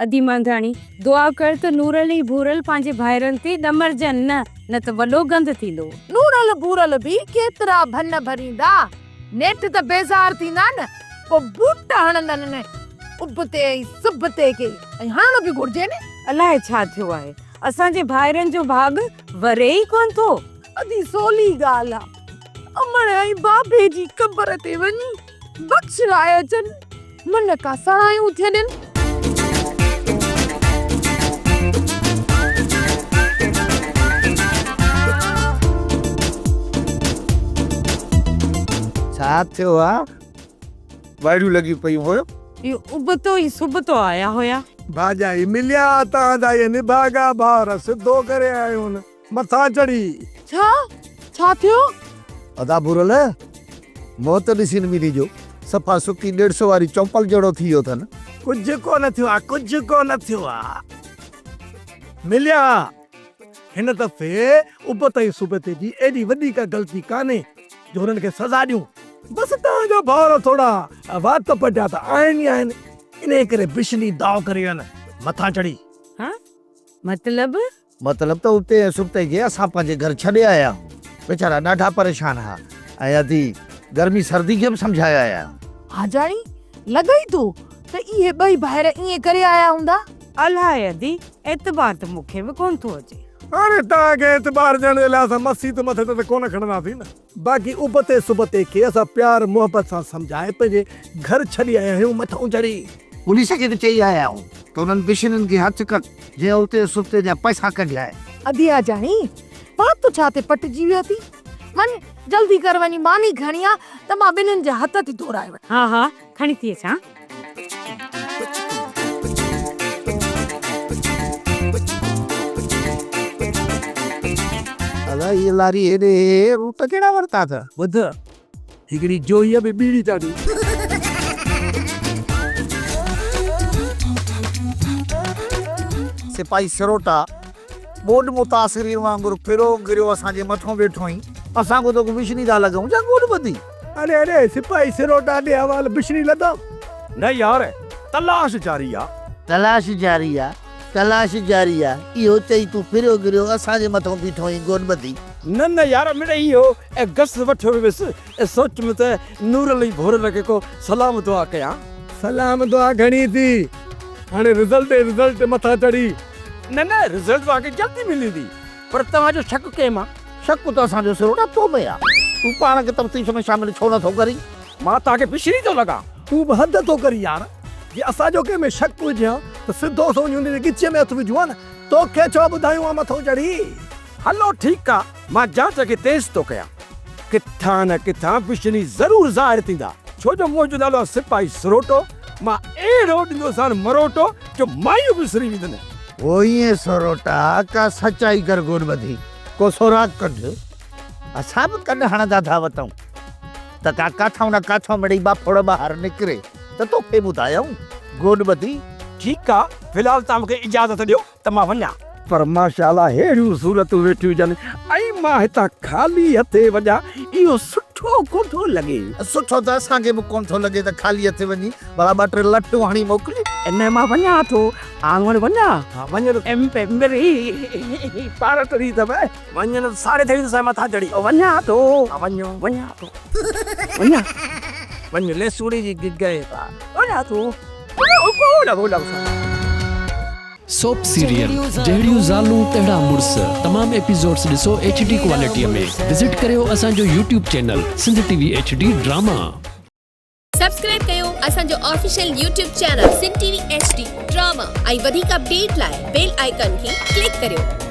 ادي مانڌاڻي، دعا ڪر ته نورل ۽ ڀورل پنهنجي ڀائرن تي ڏمرجن نه، نه ته وڏو گند ٿيندو. نورل ڀورل به ڪيترا ڀن ڀريندا، نيٺ ته بيزار ٿيندا نه، پوء بوٽ هڻندن نه اڀ تي ۽ سڀ تي کي، ۽ هڻڻ به گهرجي نه. الائي ڇا ٿيو آهي، اسان جي ڀائرن جو ڀاڳ وري ئي ڪونه ٿو. ادي سولي ڳالهه آ، امڙ ۽ بابي جي قبر تي وڃي بخشرائي اچن. من ڪا سڻايون ٿين. ڇا ٿيو آ؟ وائڙيون لڳيون پيون هيو. اهو ابتو ئي سبتو آيا هيا. ڀاڄائي مليا تان جا اهي نڀاڳا ڀائر سڌو ڪري آيون. مٿان چڙهي. ڇا؟ ڇا ٿيو؟ ادا ڀورل، منهن ته ڏسين مينهن جو، صفا سڪي ڏيڍ سو واري چونپل جهڙو ٿي ويو اٿن. ڪجهه ڪونه ٿيو آ، ڪجهه ڪونه ٿيو آ. مليا، هن دفعي ابت ۽ سبتي جي ايڏي وڏي ڪا غلطي ڪانهي جو هنن کي سزا ڏيون. بس توهان جا ڀائر ٿورا وات پٽيا ته آهن ئي آهن، انهيء ڪري بشني داء ڪري وين مٿان چڙهي. ها؟ مطلب؟ مطلب ته اتي ۽ سبتي کي اسان پنهنجي گهر ڇڏي آيا آهيون. ويچارا ڏاڍا پريشان ها ۽ ادي گرمي سردي کي به سمجهائي آيا آهيون. حاجاڻي، لڳئي ٿو ته اهي ٻئي ڀائر ائين ڪري آيا هوندا. الائي ادي، اعتبار ته مون کي به ڪونه ٿو اچي. هاڻي توهان کي اعتبار ڏيڻ جي لاء اسان مسيت مٿي تي ته ڪونه کڻنداسين نه. باقي ابتي سبتي کي اسان پيار محبت سان سمجهائي پنهنجي گهر ڇڏي آيا آهيون مٿئون چڙهي. پوليس کي به چئي آيا آهيون ته انهن بشنن کي هٿ ڪن جنهن اتي سبتي جا پئسا ڪڍيا آهن. ادي آجاڻي، وات ڇا تي پٽجي ويو اٿي؟ وڃ جلدي ڪر وڃي ماني کڻي آ ته مان ٻنهين جا هٿ ٿي ڌورائي وٺان. ها ها کڻي ٿي اچان. ادا هي لاري هيڏي روٽ ڪهڙا ورتا اٿ. ٻڌ هڪڙي جوهيء ۾ ٻيڙي چاڙهي. سپاهي سروٽا ٻوڏ متاثرين وانگر ڦرو گريو اسان جي مٿون ويٺو آهين. اسان ڪو توکي بشني ٿا لڳون ڇا ڳوڏ ٻڌي. اڙي اڙي سپاهي سروٽا ڏي حوال بشني لڌم. نه يار تلاش جاري آ. تلاش جاري آ تلاش جاري آ اهو چئي تون ڦريو گريو اسان جي مٿون بيٺو آهين گوڏ ٻڌي. نه نه يار مڙئي اهو گس وٺيو ويس سوچيم ته نورل ۽ ڀورل کي ڪو سلام دعا ڪيان. سلام دعا گهڻي ٿي هاڻي رزلٽ ئي رزلٽ مٿان چڙهي. نه نه رزلٽ توهان کي جلدي ملندي پر توهان جو شڪ ڪنهن مان؟ شڪ ته اسان جو سروٽا تو ۾ آ. تون پاڻ کي تفتيش ۾ شامل ڇو نه ٿو ڪرين؟ مان توهان کي بشري ٿو لڳان. تون به حد ٿو ڪرين يار. جي اسان جو ڪنهن ۾ شڪ هجي ها ته سڌو سنئون وڃي هن جي ڳچيء ۾ هٿ وجهون ها نه. توکي ڇو ٻڌايون ها مٿو چڙهي. هلو ٺيڪ آ مان جاچ کي تيز ٿو ڪيان. ڪٿان نه ڪٿان بشني ضرور ظاهر ٿيندا. ڇو جو منهنجو نالو آ سپاهي سروٽو. مان اهڙو ڏيندوسان مروٽو جو مايون به سري ويندن. اوئين سروٽا ڪا سچائي ڪر گوڏ ٻڌي ڪو سوراخ ڪڍ. اسان به ڪن هڻندا ٿا وتون ته ڪا ڪاٿئون نه ڪاٿئون مڙئي ٻاڦوڙ ٻاهر نڪري ته توکي ٻڌايائون گوڏ ٻڌي. ٺيڪ آ في الحال توهان مون کي اجازت ڏيو ته مان وڃان. پر ماشاء الله ههڙيون صورتون ويٺيون هجن ۽ مان هتان خالي هٿي وڃان اهو سٺو ڪونه ٿو لڳي. سٺو ته اسان کي به ڪونه ٿو لڳي ته خالي هٿي وڃي ڀلا ٻه ٽي لٺيون هڻي موڪل. نه مان وڃان ٿو. آڱڻ وڃان. ها وڃ نه. ايم پي مري پاڻ ٽري اٿم. وڃ نه ساڙي ٿي ويندس مٿان چڙهي. وڃان ٿو. ها وڃ وڃان ٿو. وڃان. وڃ ليسوڙي جي گگهه وڃان ٿو. سوپ سيريل جهڙيون زالون تهڙا مڙس تمام ايپيسوڊس ڏسو ايڇ ڊي ڪوالٽي ۾ وزٽ ڪريو اسان جو YouTube channel Sindh T V H D drama. Subscribe ڪيو اسان جو official YouTube channel Sindh T V H D drama ۽ وڌيڪ اپڊيٽ لاء بيل آئيڪان کي ڪلڪ ڪريو.